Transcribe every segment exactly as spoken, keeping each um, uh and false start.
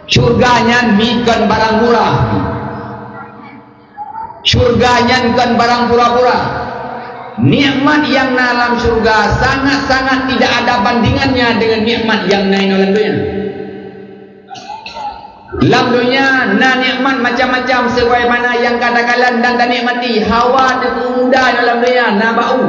Syurga nyan mi kon barang murah. Syurga nyan kon barang pura-pura. Nikmat nyang na lam syurga sangat-sangat tidak ada bandingannya dengan nikmat nyang na inoe lam donya. Lam donya na nikmat macam-macam sebagaimana nyang ka takalon dan tanikmati. Hawa teupeu muda inoe lam donya na bak u.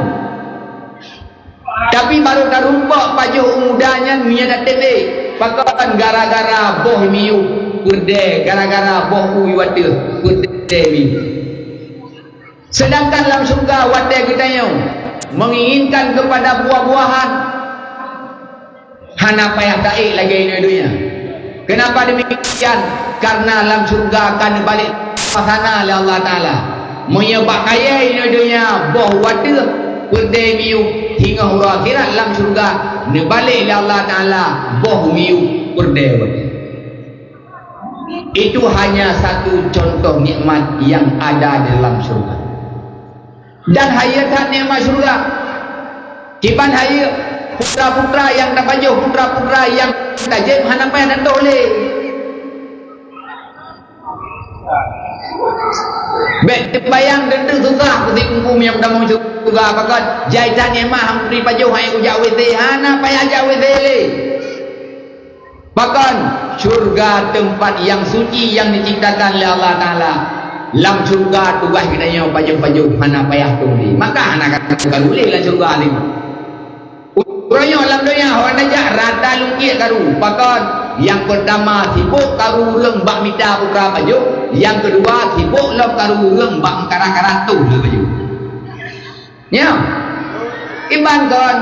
Tapi barô tarumpok pajoh u muda nyan meunyo tateubiet, pakon gara-gara boh miyueb peurdeh, gara-gara boh u ateueh peurdeh miyueb. Sedangkan lam syurga watée geutanyoe menginginkan kepada buah-buahan, hana payah taék lagée inoe donya. Kenapa demikian? Karena lam syurga ka neubalek suasana lé Allah Taala. Meunyo bak kayée inoe donya boh u ateueh peurdeh miyueb, singoh uroe akhirat lam syurga neubalek lé Allah Taala boh miyueb peurdeh u ateueh. Itu hanya satu contoh nikmat yang ada di dalam syurga. Dan hayeu that nikmat syurga. Kiban hayeu, putra-putra nyang tapajoh, putra-putra nyang tajép hana payah tatoh lé. Bék teubayang teuntèe susah peusiplôh nyang tamong syurga, pakon jai that nikmat han turi pajoh, han kujak W C, hana payah jak W C lé. Pakon, syurga teumpat nyang suci nyang diciptakan lé Allah Taala. Lam syurga tugaih geutanyoe pajoh-pajoh hana payah tueng lé. Maka hana ka tueng lé lam syurga lé. Uroe nyoe lam donya hana jak rata lungkiek karu. Pakon, nyang peurtama sibôk karu ureuëng bak mita putra pajoh, nyang keudua sibôk lom karu ureuëng bak meukarat-karat tueng lé pajoh. Nyoe, iban kon.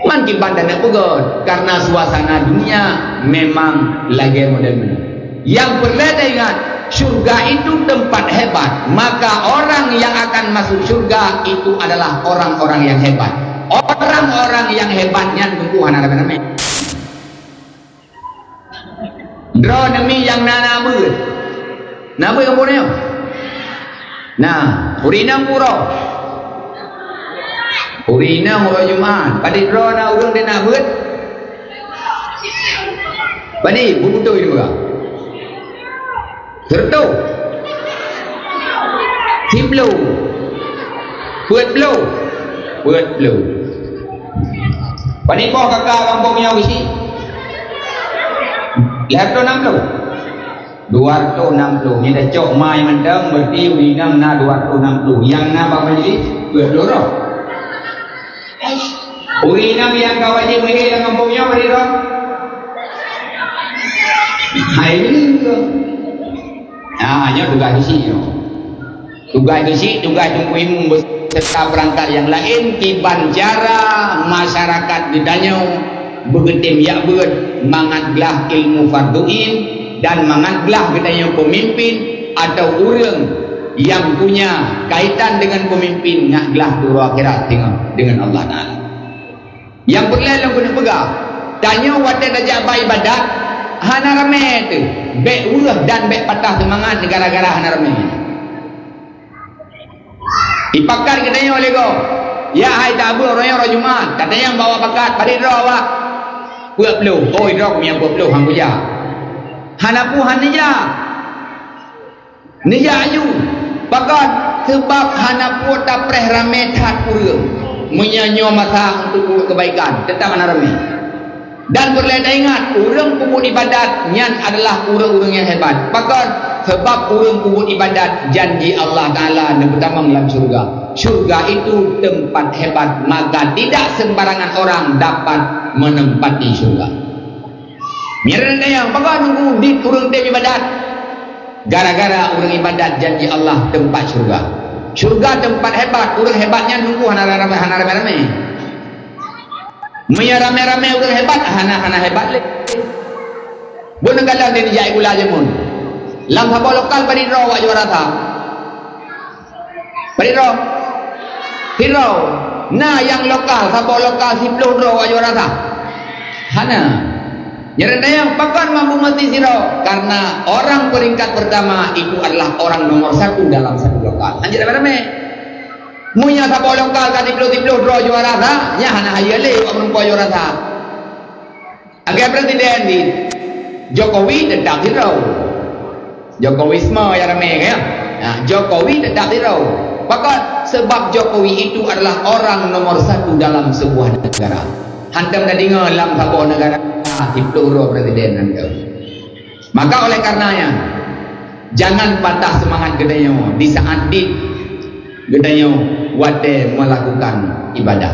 Man kiban dan peugöt, karena suasana dunia memang lagée model nyoe. Yang perlu diingat, syurga itu tempat hebat, maka orang yang akan masuk syurga itu adalah orang-orang yang hebat. Orang-orang yang hebat nyan teungku hana ramé-ramé. Droe neumi nyang na, na beuet. Na beuet kamoe nyoe? Na, ureueng inong uroe. Ureueng inong uroe Jumat. Padit droe na ureueng di na beuet? Padit, beutôi juga. Seureutôh. Siploh. Peuet ploh. Peuet ploh. Padit boh kaka gampông nyoe isi? Lhèe reutôh nam ploh. Dua reutôh nam ploh. Nyan tacok mai mantong, berarti ureueng inong na dua reutôh nam ploh. Nyang na bak majlis, peuet ploh droe. Ureueng inong nyang ka wajéb meuhé lam gampông nyoe padit droe? Hai, Ha, nyoe tugaih geuchik nyoe. Tugaih geuchik, tugaih teungku imum beserta peurangkat nyang laén kiban cara masyarakat geutanyoe beugeutem jak beuet mangat glah ilmu fardhu ain dan mangat glah geutanyoe peumimpin atawa ureueng nyang punya kaitan deungon peumimpin ngat glah uroe akhirat singoh deungon Allah Taala. Nyang peureulée lôn keuneuk peugah, tanyoe watée tajak bak iébadat, hana ramé teuh, bék weueh dan bék patah seumangat gara-gara hana ramé. Ipakat geutanyoe lé gob, ya hai tabeuet uroe nyoe uroe Jumat, ka tanyong bak awak pakat, padit droe awak? Peuet ploh. Oh, droe keumieng peuet ploh, han kujak. Hana peue han neujak. Neujak aju, pakon? Seubab hana peue tapreh ramé that ureueng. Meunyoe nyoe masa untuk peubuet keubaikan, teutap hana ramé. Dan peureulée taingat, ureueng peubuet iébadat nyan adalah ureueng-ureueng nyang hebat. Pakon? Seubab ureueng peubuet iébadat, janji Allah Taala neupeutamong lam syeuruga. Syeuruga itu teumpat hebat, maka tidak sembarangan orang dapat menempati syeuruga. Miréh tanyong, pakon Teungku dit ureueng tem iébadat? Gara-gara ureueng iébadat janji Allah teumpat syeuruga. Syeuruga teumpat hebat, ureueng hebat nyan Teungku hana ramé, hana ramé-ramé. Meunyoe ramé-ramé ureueng hebat, hana, hana hebat lé. Bunoe galak neujak gula jameun. Lam saboh lokal padit droe awak juara sa. Padit droe? Sidroe. Na nyang lokal, saboh lokal siploh droe awak juara sa? Hana. Nyan tanyong, pakon mampu meuti sidroe? Karena orang peringkat pertama itu adalah orang nomor satu dalam satu lokal. Hanjeuet ramé-ramé. Meunyoe saboh lokal ka siploh-siploh droe juara sa, nyan hana hayeu lé awak meureumpok juara sa. Lagèe presiden di Jokowi tetap sidroe. Jokowisme ya ramé kan? Nah, Jokowi tetap sidroe. Pakon? Sebab Jokowi itu adalah orang nomor satu dalam sebuah negara. Hantom tadeungoe lam saboh negara siploh droe presiden hantom. Maka oleh karenanya, jangan patah semangat geutanyoe di saat dit geutanyoe watèe melakukan ibadah.